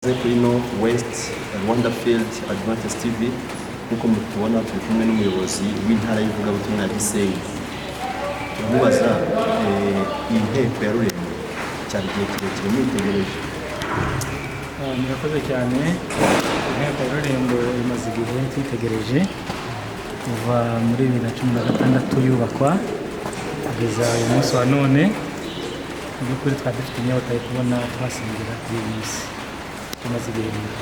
Kuri North West Rwanda Field Adventist TV, nk'uko mutubona, turi kumwe n'umuyobozi w'intara y'ivugabutumwa ya Gisenyi. Turamubaza iyi nteko ya Rurembo cyari igihe kirekire mwitegereje. Murakoze cyane. Inteko ya Rurembo imaze igihe tuyitegereje, kuva muri 2016 yubakwa kugeza uyu munsi wa none. Mu by'ukuri twari dufite inyota yo kubona tuhasengera kuri uyu munsi. Tumaze igihe rero.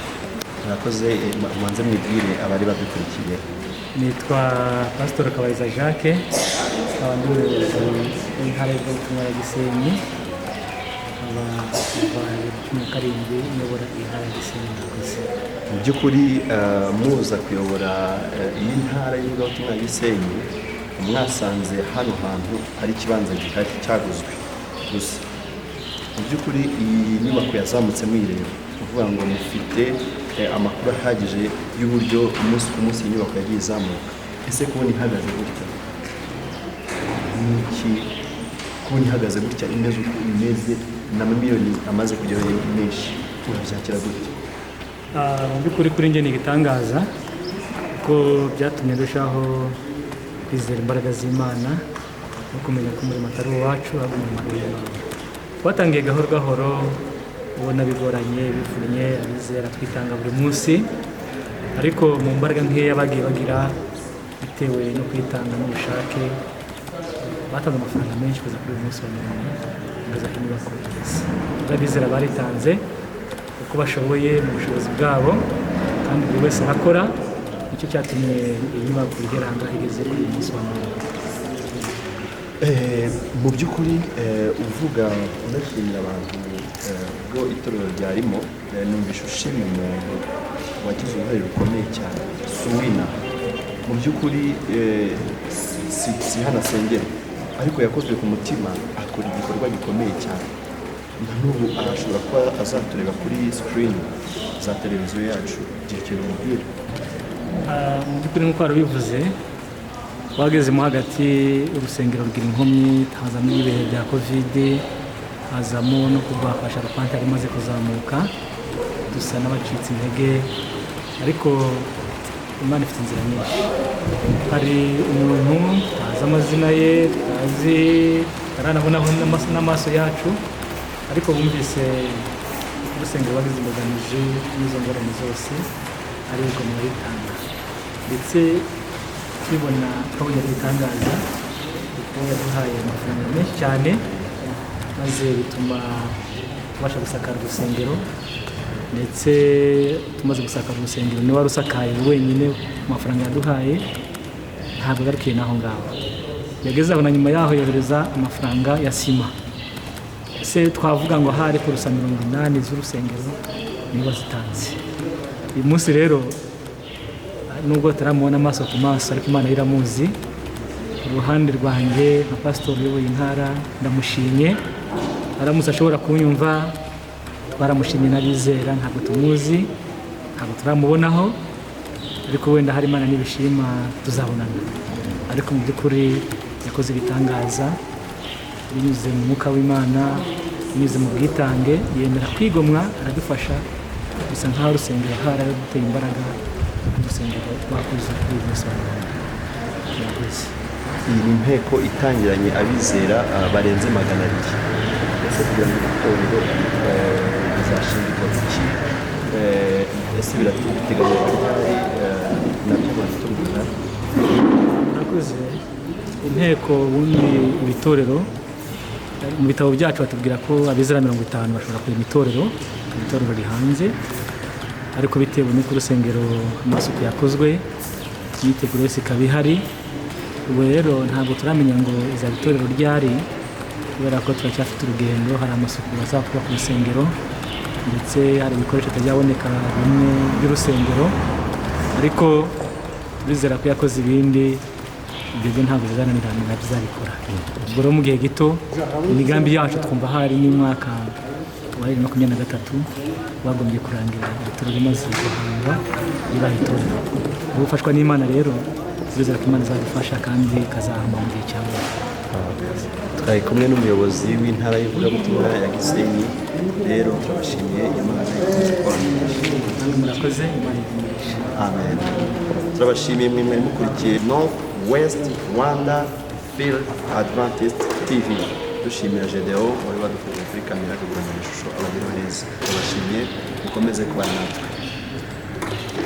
Murakoze. Mubanze mwibwire abari badukurikiye. Nitwa Pasitori Kabayiza Jacques, nkaba ndi umuyobozi w'intara y'ivugabutumwa ya Gisenyi, nkaba kuva 2017 nyobora intara ya Gisenyi. Murakoze. Mu by'ukuri, muza kuyobora iyi ntara y'ivugabutumwa ya Gisenyi, mwasanze hano hantu ari ikibanza gihari cyaguzwe gusa. Mu by'ukuri iyi nyubako yazamutse muyireba, ni ukuvuga ngo mufite amakuru ahagije y'uburyo umunsi ku munsi iyi nyubako yagiye izamuka. Ese kubona ihagaze gutya ni iki? Kubona ihagaze gutya, imeze uko imeze, n'amamiliyoni amaze kugeraho menshi, urabyakira gutya? Mu by'ukuri kuri njye ni igitangaza, kuko byatumye ndushaho kwizera imbaraga z'Imana no kumenya ko umurimo atari uwacu, ahubwo umurimo ari uw'Imana. Twatangiye gahoro gahoro, ubona bigoranye, bivunnye, abizera twitanga buri munsi, ariko mu mbaraga nkeya bagiye bagira bitewe no kwitanga n'ubushake, batanze amafaranga menshi kugeza kuri uyu munsi wa none, kugeza aho inyubako igeze. Abizera baritanze uko bashoboye mu bushobozi bwabo, kandi buri wese arakora. Nicyo cyatumye iyi nyubako igera aha ngaha igeze kuri uyu munsi wa none. Mu by'ukuri, uvuga unashimira abantu, ubwo itorero ryarimo, numvishe ushima umuntu wagize uruhare rukomeye cyane, Suwina. Mu by'ukuri si hano asengera, ariko yakozwe ku mutima akora igikorwa gikomeye cyane. Na n'ubu arashobora kuba azatureba kuri screen za televiziyo yacu. Gira ikintu umubwira. Mu by'ukuri, nk'uko wari ubivuze, wagezemo hagati urusengero rugira inkomyi, hazamo ibihe bya COVID, hazamo no kugwa kwa charpente yari imaze kuzamuka, dusa n'abacitse intege. Ariko Imana ifite inzira nyinshi. Hari umuntu tutazi amazina ye, tutazi, tutaranabonaho n'amaso yacu, ariko bumvise urusengero bagize imbogamizi n'izo ngorane zose, ariko murayitanga, ndetse tubibona, twabonye ari ibitangaza, kuko yaduhaye amafaranga menshi cyane, maze bituma tubasha gusakara urusengero. Ndetse tumaze gusakara urusengero, niwe wari usakaye wenyine ku mafaranga yaduhaye. Ntabwo agarukiye n'aho ngaho, yageze aho na nyuma yaho yohereza amafaranga ya sima. Ese twavuga ngo ahari kurusa 80 z'urusengero niwe wazitanze. Uyu munsi rero, nubwo tutaramubona amaso ku maso, ariko Imana yo iramuzi. Uruhande rwanjye nka pasitori uyoboye intara, ndamushimye. Aramutse ashobora kunyumva, twaramushimye n'abizera. Ntabwo tumuzi, ntabwo turamubonaho, ariko wenda hari Imana nibishima tuzabonana. Ariko mu by'ukuri yakoze ibitangaza binyuze mu mwuka w'Imana, binyuze mu bwitange, yemera kwigomwa aradufasha. Bisa nk'aho urusengero hari duteye imbaraga, urusengero rwakoze kuri uyu munsi wa none. Murakoze. Iyi ni inteko itangiranye abizera barenze 200. Ese kugira ngo itorero rizashingirwa kuki? Ese birateganyijwe ryari? Nabyo batubwira. Murakoze. Inteko, ubundi ibitorero mu bitabo byacu batubwira ko abizera 50 bashobora kurema itorero, itorero rihanze. Ariko bitewe n'uko urusengero amasuku yakozwe, imyiteguro yose ikaba ihari, ubu rero ntabwo turamenya ngo izaba itorero ryari, kubera ko turacyafite urugendo. Hari amasuku bazakorwa ku rusengero, ndetse hari ibikoresho bitajyaboneka bimwe by'urusengero, ariko turizera ko yakoze ibindi, ibyo byo ntabwo bizananirana, nabyo izabikora. Ubwo rero mu gihe gito, imigambi yacu twumva hari n'umwaka wa 2023 bagombye kurangira itorero rimaze guhangwa, ribaye itorero. Ubu ufashwa n'Imana rero, turizera ko Imana izadufasha kandi ikazahama mu gihe cya vuba. Twari kumwe n'umuyobozi w'intara y'ivugabutumwa ya Gisenyi. Rero turabashimiye, Imana ikomeze kubaha. Namwe murakoze, Imana ibahe. Amen. Turabashimiye mwe mwari mukurikiye North West Rwanda Field Adventist TV. Dushimira Gedeo wari wadufashije kuri kamera kugira ngo amashusho abagereho neza. Turabashimiye, mukomeze kubana natwe.